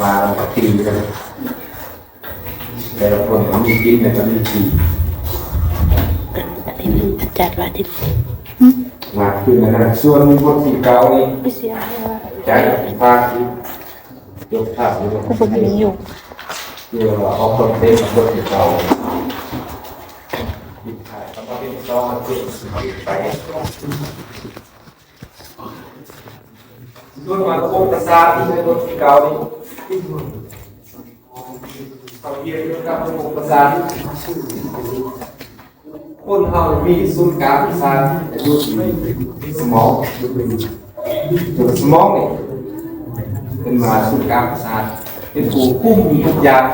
ວ່າກັນປີນະ ແຕ່ລະຄົນກໍມີກິນ ແລ້ວກໍມີຂີ່ ອັນນີ້ມັນຈັດວ່າທີ່ ມາຄືນນັ້ນ ສ່ວນບົດທີເກົ້ານີ້ ໄປເສຍໃຫ້ວ່າ ຈາກພາກທີ່ ຍົກພາບນີ້ ກໍບໍ່ມີຢູ່ ເພື່ອວ່າອອກຄອນເທັນບົດທີເກົ້າ ມີຖ່າຍຄຳວ່າເປັນຊອງ ເອົາເກັບໄປ ສ່ວນມາລະບົບປະສາດທີ່ໃນບົດທີເກົ້ານີ້ ເຮົາຮຽນກ່ຽວກັບລະບົບປະສາດ ຄົນເຮົາມີສູນກາງປະສາດຢູ່ທີ່ສະໝອງ ສະໝອງນີ້ເປັນວ່າສູນກາງປະສາດ ເປັນຜູ້ຄຸມທຸກຢ່າງ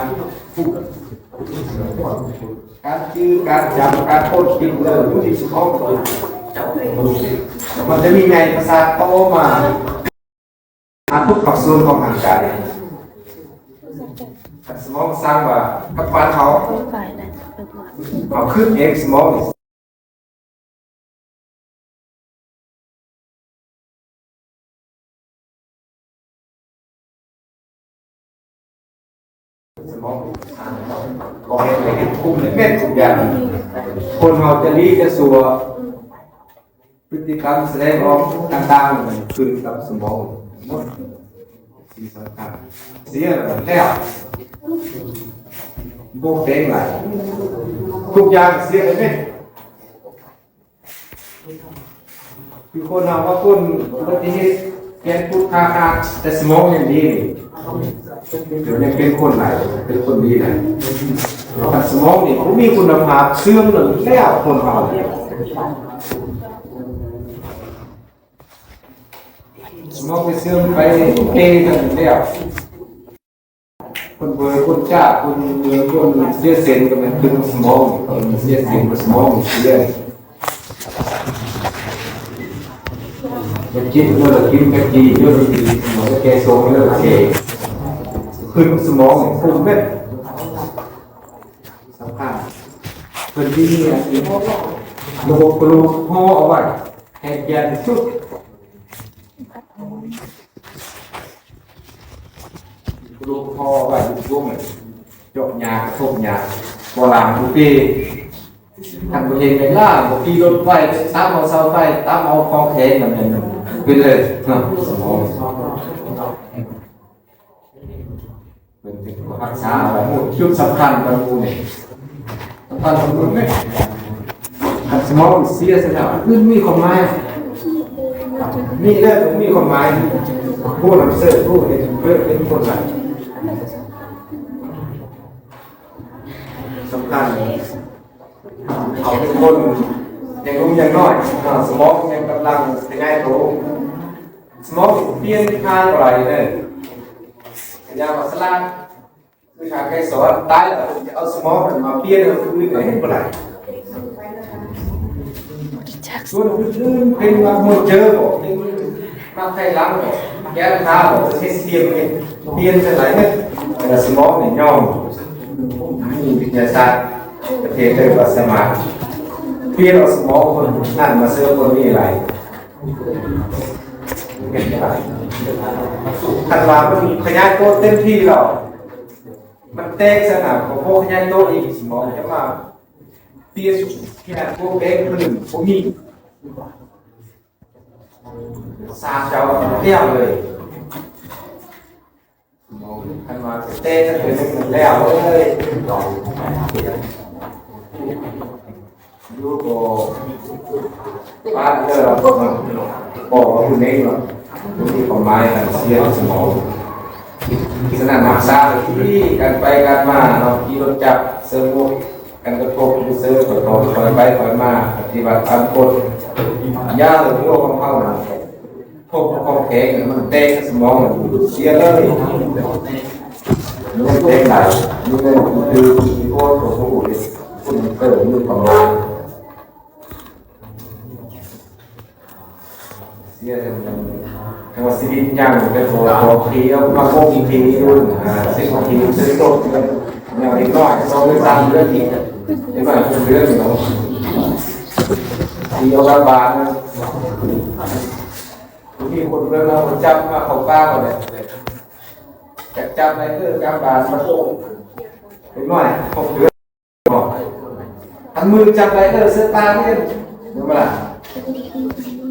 ການຈື່ ການຈຳ ການຄົ້ນຄິດເລື່ອງຢູ່ທີ່ສະໝອງ ມັນຈະມີໃຍປະສາດຕໍ່ມາ ຫາທຸກພາກສ່ວນຂອງຮ່າງກາຍ ສະໝອງສັ່ງວ່າກັບບ້ານເຮົາ ເຮົາຄິດເອງ ສະໝອງ ສະໝອງ ບອກໃຫ້ເຮັດ ຄຸມເຮັດທຸກຢ່າງ ຄົນເຮົາຈະດີຈະຊົ່ວ ພຶດຕິກຳສະແດງອອກຕ່າງໆ ມັນຂຶ້ນກັບສະໝອງໝົດ ສິ່ງສຳຄັນ ເສຍແລ້ວ ບໍ່ແປງຫຼາຍ ທຸກຢ່າງເສຍໄປເໝິດ. ຄືຄົນເຮົາວ່າຄົນອຸບັດຕິເຫດ ແຂນພຸດຂາຂາດ ແຕ່ສະໝອງຍັງດີນີ້ ດຽວນີ້ເປັນຄົນຫຼາຍ ເປັນຄົນດີຫຼາຍ ຄັນສະໝອງນີ້ບໍ່ມີຄຸນນະພາບ ເສື່ອມແລ້ວ ແລ້ວຄົນເຮົາ ສະໝອງໄປເສື່ອມໄປເກກັນແລ້ວ ຄົນເບີ ຄົນຈ້າ ຄົນເມືອງ ຄົນເສຍເສັ້ນກໍແມ່ນເປັນສະໝອງ ຄົນເສຍເສັ້ນກໍສະໝອງເສຍ ໄປກິນ ເມື່ອລະກິນໄປກີ ເມື່ອລະກິນ ສະໝອງແກ່ຊົງ ເລີກເສຍ ຂຶ້ນສະໝອງນີ້ ຄຸມແມ່ນສຳຄັນ ເພິ່ນມີອັນນີ້ ລະບົບກະດູກຫໍ່ເອົາໄວ້ ໃຫ້ແກ່ນທີ່ສຸດ ລູກພໍ່ໄວ້ຢູ່ຊ່ວງນັ້ນ ເຈາະຫຍ້າ ກະທົບຫຍ້າ ບໍ່ລ້າງບໍ່ເປ ຄັນບໍ່ເຮັດແມ່ນລ້າງ ບໍ່ຂີ່ລົດໄຟ ໄປຕຳເອົາເສົາໄຟ ຕຳເອົາຂອງແຂງ ນັ້ນແມ່ນເປັນເລີຍເນາະ ສະໝອງ ເພິ່ນເປັນຜູ້ຮັກສາເອົາໄວ້ ຈຸດສຳຄັນຂອງໝູ່ນີ້ ສຳຄັນຂອງໝູ່ນີ້ ຄັນສະໝອງເສຍຊະແລ້ວ ອື່ນມີຄວາມໝາຍ ມີແລ້ວບໍ່ມີຄວາມໝາຍ ຜູ້ນຳເສີດ ຜູ້ເຮັດເພິ່ນເປັນຄົນຫຼາຍ ສຳຄັນ ເຂົາເປັນຄົນຍັງໜຸ່ມຍັງນ້ອຍ ສະໝອງຍັງກຳລັງຂະຫຍາຍໂຕ ສະໝອງປ່ຽນທາງບໍ່ໄດ້ເດີ ພະຍາມວ່າສະຫຼາດ ຄືທາງໄກສອນ ຕາຍແລ້ວເພິ່ນຈະເອົາສະໝອງນັ້ນມາປ່ຽນໃຫ້ຄົນອື່ນກໍເຮັດບໍ່ໄດ້ ສ່ວນອື່ນໆ ເປັນມາໂຮເຈີບໍ່ ເປັນມາໄຂ່ຫຼັງບໍ່ ແກ້ວທາບໍ່ ເຮັດປ່ຽນ ປ່ຽນຈັ່ງໃດເນາະ ແຕ່ສະໝອງນີ້ຍອມ ມີວິທະຍາສາດປະເທດເລີຍວ່າສາມາດປ່ຽນເອົາສະໝອງຄົນນັ້ນມາເສີມຄົນນີ້ໄດ້ ຄັນວ່າມັນຂະຫຍາຍໂຕເຕັມທີ່ແລ້ວ ມັນແຕກຊະນະ ກໍບໍ່ຂະຫຍາຍໂຕອີກ ສະໝອງຈະມາປ່ຽນຂະຫຍາຍໂຕແປງພື້ນບໍ່ມີ ສາມເຈົ້າແລ້ວເລີຍ ຄັນວ່າແຕ່ງເປັນແລ້ວເລີຍ ຢູ່ກໍບ້ານເດີ ບອກວ່າຜູ້ເໜັງເນາະ ບໍ່ມີຄວາມໝາຍ ການເສຍສະໝອງ ສະນັ້ນຮັກສາທີ່ກັນໄປກັນມາເນາະ ຂີ່ລົດຈັກ ເຊິ່ງ ກັນກະທົບຢູ່ເຊີ ຄ່ອຍໄປຄ່ອຍມາ ປະຕິບັດຕາມກົດ ຢ່າໃຫ້ຫົວຂອງເຮົານັ້ນ ພວກຂອງແຂງມັນແຕກ ສະໝອງມັນເສຍເລີຍ ມັນແຕກໄດ້ ມັນຄືທີ່ໂພດຂອງຜູ້ເດ ຄົນເຕີມມີຄວາມໝາຍ ເສຍແລ້ວມັນ ແຕ່ວ່າຊີວິດຍັງ ແຕ່ພໍ ພໍຂີ່ເອົາມາຫົກປີຢູ່ ຫ້າສິບປີ ເສຍຕົກ ຍັງເດັກນ້ອຍ ສອງເດືອນ ສາມເດືອນອີກ ເດັກນ້ອຍຫົກເດືອນເນາະ ຂີ່ເອົາການບ້ານ ມີຄົນເມືອງເຮົາຈັບມາເຂົ້າປ່າເອົາແຫຼະ ຈັບໄດ້ເອີ ຈັບບານມາໂຕ ເດັກນ້ອຍຫົກເດືອນ ບໍ່ ອັນມືຈັບໄດ້ເອີ ເສືອຕາເດ້ ເຫັນບໍ່ລະ?